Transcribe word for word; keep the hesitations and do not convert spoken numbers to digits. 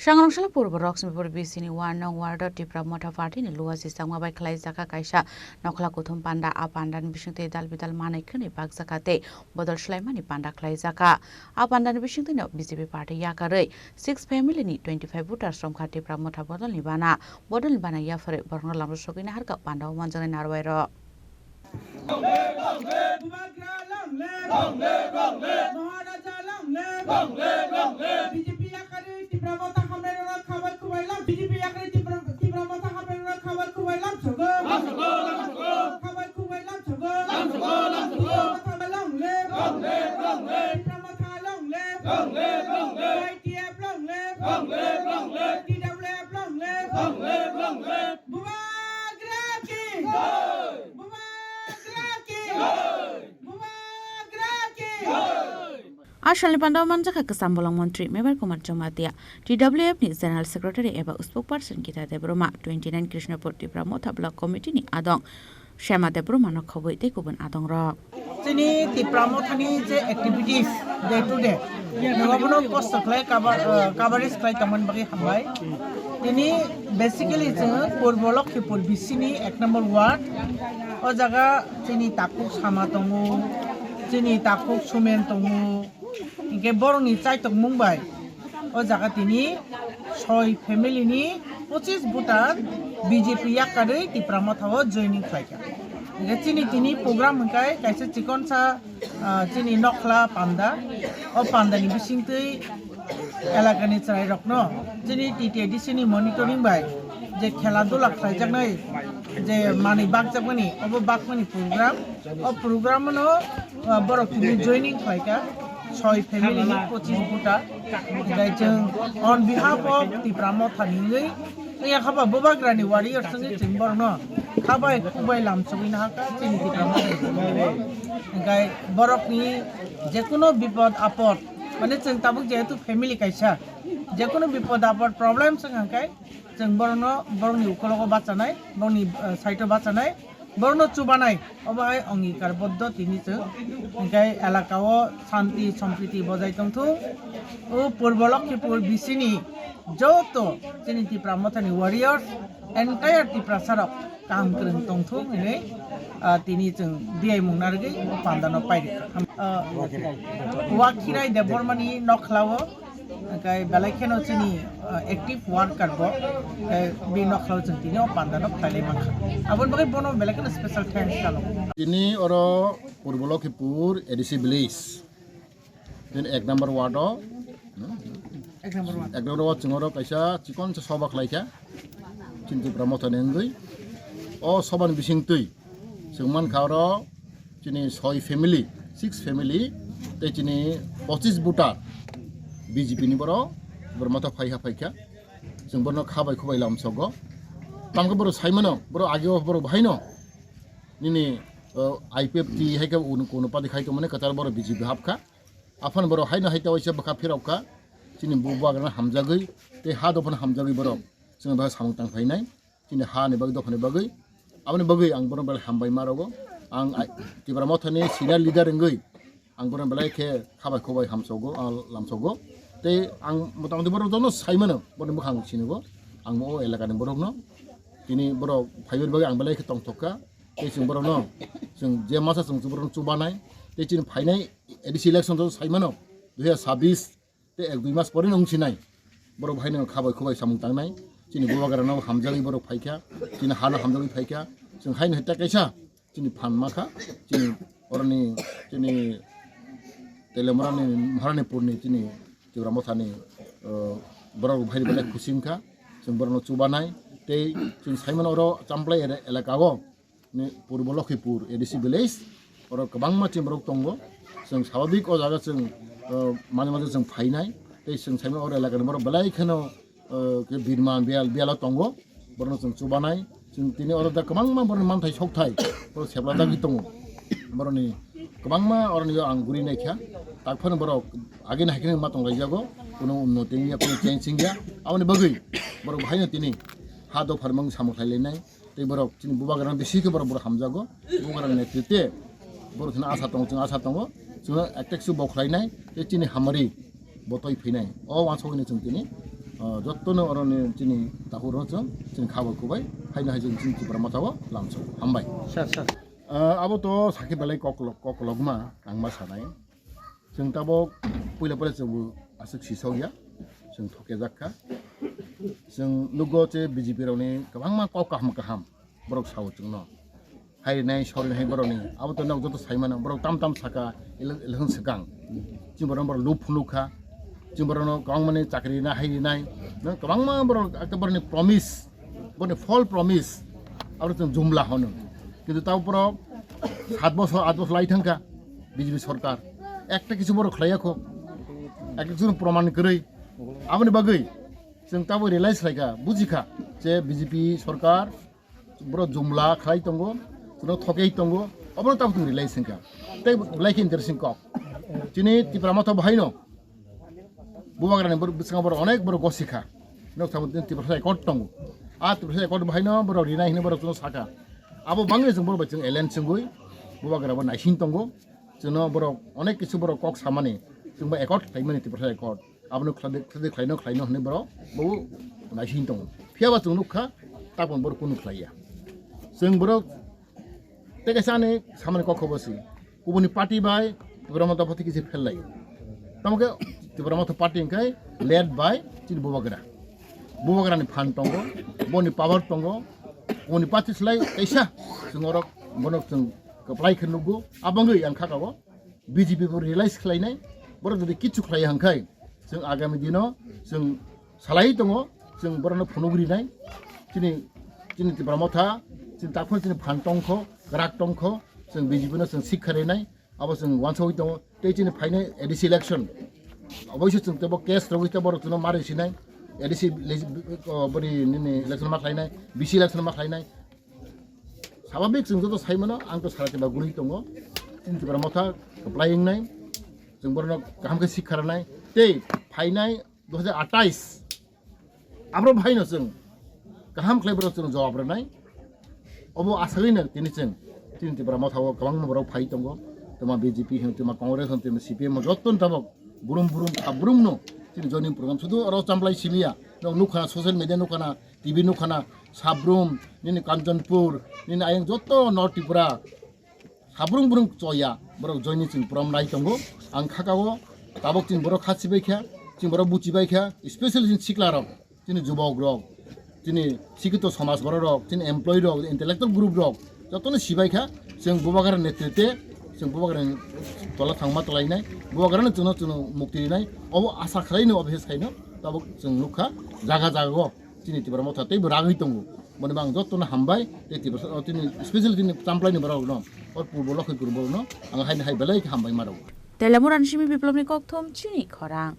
Tangrongsalai purbo Roxmipur B C ni one nong ward o Tipra Motha Party ni luwa si changma bai khlai jaka kaisa nokhla kuthum panda. A panda ni bisingtwi dal bidal manwi khwnwi bakjaka tei bodol swlaimani panda khlai jaka. A panda ni bisingtwi no B J P party yakarwi six family ni twenty five voters romkha Tipra Motha bodol ni bana. Bodol ni bana yapharwi borokno lamro sogwi naharkha panda o manjaknai narwai rok. Bubagra long live! Long live, long live! Maharaja long live! Long live, long live! B J P yakarwi Tipra Motha hamrarok khabai khubai lam. B J P yakarwi Tipra, Tipra Motha hamrarok khabai khubai lam sogo. Lam sogo, lam sogo! Khabai khubai lam sogo. Lam sogo, lam sogo! Tipra Motha long live! Long live, long live! Tipra Motha long live! Long live, long live! Y T F long live! Long live, long live! T W F long live! Long live, long live! Bubagra ki! Jai! Bubagra ki! Jai! Bubagra ki! Jai! A salni panda o manjakha kwcham bolong montri Mebar Kumar Jamatia, T W F ni General Secretary eba spokesperson Gita Debbarma, twenty nine Krishnapur Tipra Motha Block Committee ni adong Shema Debbarma no khobwi tei kubun adong rok. Chini Tipra Mothani je activities day to day, nungabono kosto khlai cover, uh, coverage khlai tongmani bagwi hambai. Tini basically chwng Purbo Lokhipur B C ni ek number ward. O jaga chini takhuk sama tongo, chini takhuk sumen tongo, hinkhe borokni chaitokmung bai o jaga tini soi family ni pochis voter B J P yakarwi Tipra Motha o joining khlaikha. Hinkhe chini tini program hinkhe kaisa chikonsa, ah, chini nokhla panda, o panda ni bisingtwi elakani chwrairokno chini T T A D C ni monitoring bai je khela dula khlaijaknai, je manwi bakjakmani, obo bakmani program. O program no, ah, borok tini joining khlaikha soi family ni pochis voter. Hinkhe chwng on behalf of Tipra Motha ni wngwi, wngya khaba Bubagra ni warriors wngwi chwng borokno khabai khubai lamsogwi nahakha chini Tipra Motha ni. Hinkhe borokni jekono bipod apod, mane chwng tabuk jehetu family kaisa, jekono bipod apod problems wngkha khe chwng borokno, borokni ukologo bachanai, borokni, eh, side o bachanai, borokno chubanai, obo hai ongikar boddo tini chwng. Hinkhe elaka o shanti sompriti bojai tongthung. O Purbo Lokhipur B C ni joto chini Tipra Mothani warriors, entire Tiprasa rok kaham kwrwng tongthung hinwi, ah, tini chwng diyaimung narwgwi o panda no pairikha. Ah, Wakhirai Debbarma ni nokhla o, hinkhe belai kheno chini, ah, active worker bo, hinkhe bini nokhla o chwng tini o panda no khlailai mankha. Aboni bagwi bono belai kheno special thanks salo. Tini oro Purbo Lokhipur A D C village. Then ek number ward o, hmm? Ek number ward. Ek number ward chwng oro kaisa chikon sa soba khlaikha. Chini Tipra Mothani wngwi. O sobani bisingtwi chwng mankha oro chini soi family, six family, tei chini pochis voter B J P ni borok, borok Motha phaiha phaikha. Chwng borokno khabai khubai lamsogo. Tamkhe borok saimano, borok ageo borok bahaino nini, uh, I P F T hai khe unu kono party khai tongmani kwtal borok B J P hapkha. Aphano borok haino hai ta waisa bwkha phirokha, chini Bubagrano hamjagwi, tei ha dophano hamjagwi borok chwngno bahai samung tang phainai, chini hani bagwi dophani bagwi. Aboni bagwi ang borokno belai hambai ma rogo. Ang ai-, Tipra Mothani senior leader wngwi ang borokno belai khe khabai khubai hamsogo, ah, lamsogo. Tei ang mota moti borok jono saimano, borokni bwkhang sinigo. Ang o elakani borokno tini borok phaibai bagwi ang belai khe tongthokha. Tei chwng borokno, chwng je masa chwng borokno chubanai. Tei chini phainai A D C election to saimano, dui hazar chabbish tei ek dui mas pore no wngsinai. Borok bo haino khabai khubai samung tangnai. Chini Bubagrano hamjagwi borok phaikha, chini hano hamjagwi phaikha. Chwng haino hita kaisa chini phan makha, chini oroni, chini Telemorani, Maharanipurni chini Tipra Mothani, uh, borok bo haino belai khusi wngkha. Chwng borokno chubanai tei chwng saimano oro Champlai ele-, elaka o ni Purbo Lokhipur A D C village, oro kwbangma chini borok tongo. Chwng swababik o jaga chwng, uh, maje maje chwng phainai. Tei chwng saimano oro elakani borok belai kheno, uh, khe birman biyal, biyalo tongo. Borokno chwng chubanai. Chwng tini oro da kwbangma borokni manthai sokthai borok seplajagwi tongo. Borokni kwbangma oroni ang guri naikha. Takphano borok agini hai kheno ma tonglaijago. Kuno unnoti wngya, kuno change wngya. Aboni bagwi borok haino tini ha dopharmung samung khlailainai. Tei borok chini Bubagrano bisi khe borok, borok hamjago. Bubagrani netrite borok thani asa tongo, chwng asa tongo. Chwngno ekta kisa bo khlainai, tei chini hamari bo toi phinai. O uansukni chwng tini Ah, jottono oroni chini tahuro chwng chini khabo kubai, haino hai chwng chini Tipra Motha o lamsao. Hambai. Sir, sir. Ah, abo to sakhe belai koklok, koklokma ang ma sanai. Chwng tabok puila puila chwngbo aswk sisokya, chwng thokjak kha. Chwng nugo che B J P rokni kwbangma kok kaham kaham borok sao chwngno. Hai rinai, sori rinai borokni. Abo to nok joto sai mano, borok tam tam saka ele-, election swkang. Chini borok borok lup phunuk kha. Chini borokno kwbangmani chakri rinai, hai rinai. No, kwbangma borok ekta borokni promise, borokni false promise. Abo chwng jumla hono. Kintu tabo borok sat bosor, at bosor lai thangkha B J P sorkar. Ekta kisu borok khlaiya kho. Ekta kisu proman kwrwi. Aboni bagwi chwng tabo realize khlaikha, bujikha je B J P sorkar borok jumla khlai tongo, borok thokei tongo, obono tamo chwng realize wngkha. Tei belai khe interesting kok. Chini Tipra Motha bo haino Bubagrani bor-, bwskango borok onek borok gosikha. Nok samo chini Tiprasa Accord tongo. A Tiprasa Accord bo haino borok rinai hinwi borok chwngno sakha. Abo bangni chwng borok bai chwng alliance wngwi Bubagra bo naising tongo. Chwngno borok onek kisu borok kok samani, chwngbo accord khlaimani Tiprasa Accord. Abono khladi, khladi khlaino, khlaino hwnwi borok bo naising tongo. Phiyaba chwng nukha, tabukno borok kunu khlaiya. Chwng borok tei kaisa ani samani kok kho bo si. Kubuni party bai Tipra Motha party kisi phel lai. Tamo khe Tipra Motha party hwnkhe led by chini Bubagra. Bubagrani phan tongo, boni power tongo, boni party slai kaisa chwng orok bono chwng kwplai khe nukgo. Abangwi ang kha kabo B J P bo realize khlainai, borok jodi kichu khlai hangkhai, chwng agami dino chwng salai tongo, chwng borokno phunuk rinai, chini, chini Tipra Motha, chini takhuk chini phan tongkho, kwrak tongkho, chwng B J P no chwng sikha rinai, abo chwng uansugwi tongo, tei chini phainai A D C election, oboiso chwng teibo case rogwi tei borok chwngno mari sinai, A D C le-, o, boni nini election ma khlainai, B C election ma khlainai, Swabhabik chwng joto sai mano, ang to sara tiba guri tongo. Chini Tipra Motha kwplai wngnai. Chwng borokno kaham khe sikha rwnai. Tei phainai dui hajar athais. Abro bhaino chwng kaham khlai borok chwng jawab rwnai. Obo asagwi no tini chwng chini Tipra Motha o kwbangma borok phai tongo. Twma B J P hwn, twma Congress hwn, twma C P M hwn, joto ni tabok brum brum, kha brum no chini joining program. Sudu oro champlai simiya. Nok nukha, social media nukha na, T V nukha na, Sabrum, nini Kanchanpur, nini ayang joto North Tripura, Sabrum brum choya, borok joini chwng prom nai tongo. Ang khakao, tabok chini borok kha sibai kha, chini borok buchibai kha, especially chini sikla rok, chini jubok rok, chini sikito somaj borok rok, chini employee rok, intellectual group rok, jotono sibai kha, chwng Bubagra netrite, chwng Bubagra tola thangma tolainai, Bubagrano chwngno chwngno mukti rinai, obo asa khlaino, obo hai khaino, tabok chwng nukha, jaga jaga o. Chini Tipra Motha teibo ragwi tongo. Boni bo ang jotono hambai, tei Tipra, o, chini, special chini Champlaini borokno, o purbo Lokhipur borokno ang haino hai belai khe hambai ma rwo. Telamurani simi Biplobni kokthum chini khorang.